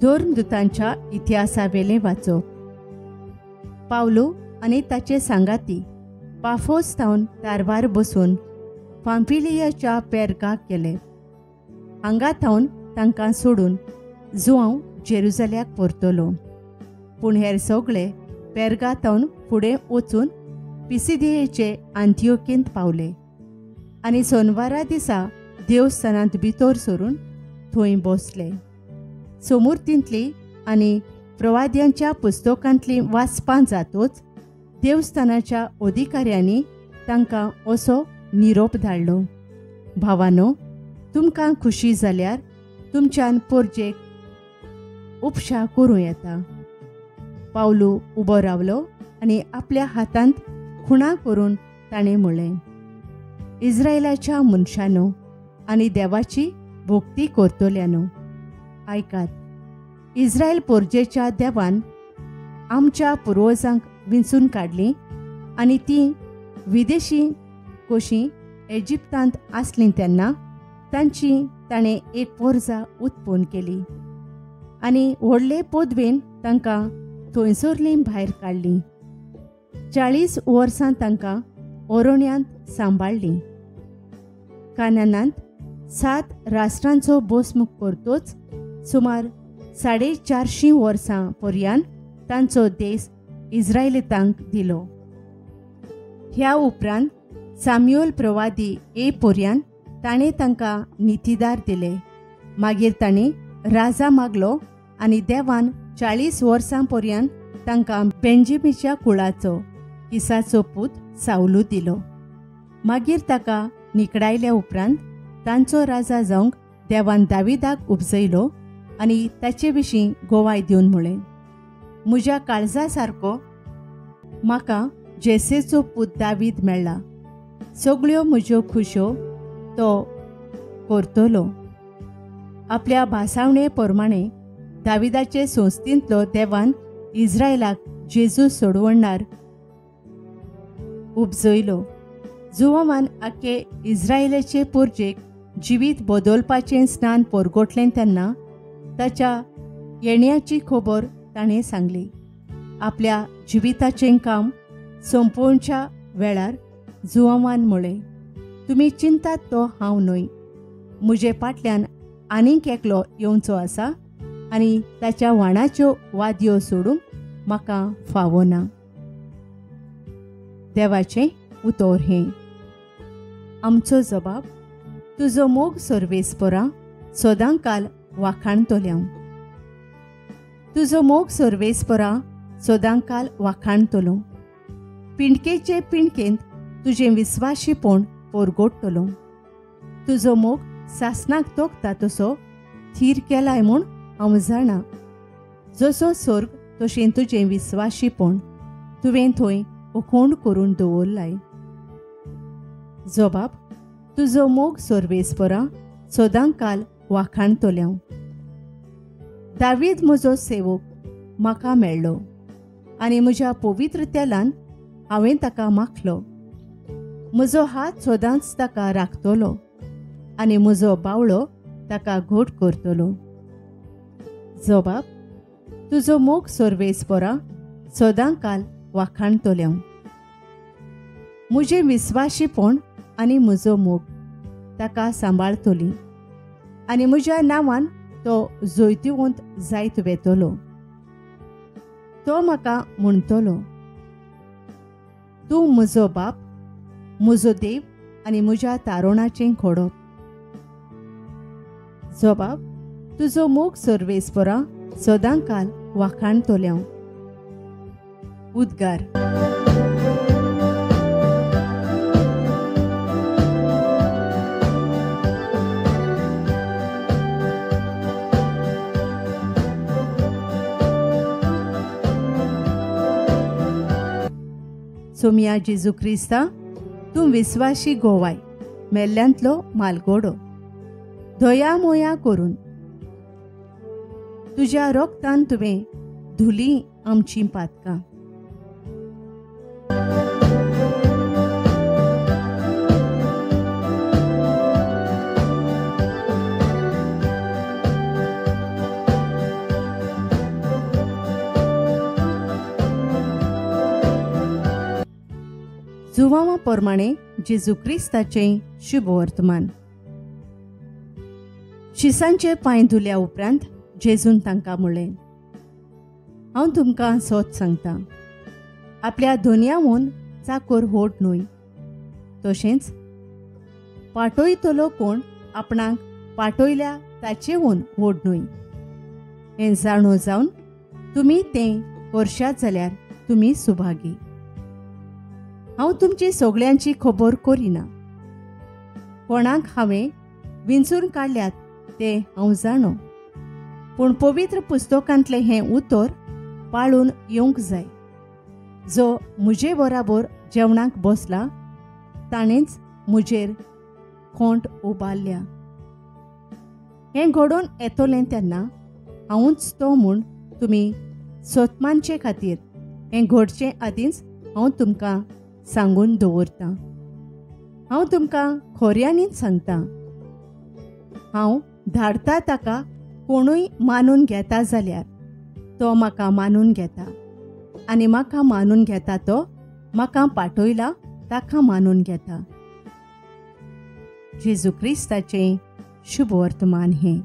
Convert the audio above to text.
धर्मदूतांच्या इतिहासावेलें वाचप. पावलो आनी ताचे सांगाती पाफोस थावन तारवार बसून पांफिलियाच्या पेर्गाक गेले. हांगा थावन तांकां सोडून जुआंव जेरुजाल्याक परतलो. पूण हेर सगळे पेर्गा थावन फुडें वचून पिसिदियेचे आंतियोकेंत पावले आनी सोनवारा दिसा देवस्थानांत भितर सरून थंय बसले. सोमुर्तींतली आनी प्रवाद्यांच्या पुस्तकांतली वाचपां जातोच देवस्थानाच्या अधिकाऱ्यांनी तांकां असो निरोप धाडलो, भावानो, तुमकां खुशी जाल्यार तुमच्यान पोरजेक उपशा करूं येता. पावलू उबो रावलो आनी आपल्या हातांत खुणा करून ताणें म्हणलें, इस्रायलाच्या मनशानो आनी देवाची भक्ती करतल्यानो, आयकात. इस्रायल पोरजेच्या देवान आमच्या पुर्वजांक विंचून काडलीं आनी तीं विदेशी कशीं इजिप्तांत आसलीं तेन्ना तांची ताणें एक पोरजा उत्पन्न केली आनी व्हडले पदवेन तांकां थंयसरलीं भायर काडलीं. 40 वर्सां तांकां ओरोण्यांत सांबाळ्ळीं. कानानांत 7 राष्ट्रांचो बसमूक करतोच सुमार 450 वर्सां पर्यंत तांचो देश इस्रायलितांक दिलो. ह्या उपरांत साम्युअल प्रवादी ए पर्यंत ताणें तांकां नितीदार दिले. मागीर ताणें राजा मागलो आनी देवान 40 वर्सां पर्यंत तांकां बेंजामीच्या कुळाचो किसाचो पूत सावलू दिलो. मागीर ताका निकडायल्या उपरांत तांचो राजा जावंक देवान दाविदाक उपजयलो आनी ताचे विशीं गोवाय दिवन म्हळें, म्हज्या काळजा सारको म्हाका जेसेचो पूत दावीद मेळ्ळा. सगळ्यो म्हज्यो खुश्यो तो करतलो. आपल्या भासावणे प्रमाणे दाविदाचे संस्थेंतलो देवान इस्रायलाक जेजू सोडवणार उपजयलो. जुवान आखे इस्रायलाचे पोरजेक जिवीत बदलपाचें स्नान परगटलें तेन्ना ताच्या येण्याची खबर ताणें सांगली. आपल्या जिविताचें काम सोंपोवच्या वेळार जुवान म्हळें, तुमी चिंतात तो हांव न्हय. म्हजे फाटल्यान आनीक एकलो येवचो आसा आनी ताच्या व्हाणाच्यो वादयो सोडूंक म्हाका फावो ना. देवाचें उतर हें. आमचो जबाब, तुजो मोग सर्वेस्परा सदांकाल वाखाणतोल्या. तुजो मोग सर्वेस्परा सदांकाल वाखाणतलो. पिंडकेचे पिंडकेंत तुजें विस्वाशीपण परगोडटलो. तुजो मोग सासणाक तोखता तसो थीर केलाय म्हूण हांव जाणा. जसो स्वर्ग तशें तुजें विस्वाशीपण तुवें थंय उखोंड करून दवरलाय. जबाब, तुजो मोग सर्वेस्परा सदांकाल वाखाणतोल्या. दावीद म्हजो सेवक म्हाका मेळ्ळो आनी म्हज्या पवित्र तेलान हांवें ताका माखलो. म्हजो हात सदांच ताका राखतलो आनी म्हजो बावळो ताका घट करतलो. जबाब, तुजो मोग सर्वेस्परा सदांकाल वाखाणतोल्या. म्हजें विस्वाशीपण आनी म्हजो मोग ताका सांबाळतली आनी म्हज्या नांवान तो जैतिवंत जायत वेतलो. तो म्हाका म्हणटलो, तूं म्हजो बाप, म्हजो देव आनी म्हज्या तारुणाचें खोडप. जबाब, तुजो मोग सर्वेस्परा सदांकाल वाखाणतोल्या. उद्गार. सोमिया जेजू क्रिस्ता, तूं विस्वाशी गोवाय, मेल्ल्यांतलो मालगोडो. दया मोया करून तुज्या रोगतान तुवें धुली आमचीं पातकां. जुवांवा प्रमाणे जेजू क्रिस्ताचें शुभ वर्तमान. शिसांचे पांय धुल्या उपरांत जेजून तांकां म्हणलें, हांव तुमकां सत सांगता, आपल्या धोनयाहून चाकोर व्हड न्हय, तशेंच पाटयतलो कोण आपणाक पाटयल्या ताचेहून व्हड न्हय. हें जाणो जावन तुमी तें करशात जाल्यार तुमी सुभागी. हांव तुमची सगळ्यांची खबर करिना, कोणाक हांवें विंचून काडल्यात तें हांव जाणो, पूण पवित्र पुस्तकांतलें हें उतर पाळून येवंक जाय, जो म्हजे बराबर जेवणाक बसला ताणेंच म्हजेर खोंट उबारल्या. हें घडोवन येतलें तेन्ना हांवूच तो म्हूण तुमी सोतमानचे खातीर हें घडचें आदींच हांव तुमकां सांगून दवरतां. हांव तुमकां खोऱ्यांनीच सांगता, हांव धाडटा ताका कोणूय मानून घेता जाल्यार तो म्हाका मानून घेता, आनी म्हाका मानून घेता तो म्हाका पाटयला ताका मानून घेता. जेजू क्रिस्ताचें शुभ वर्तमान हें.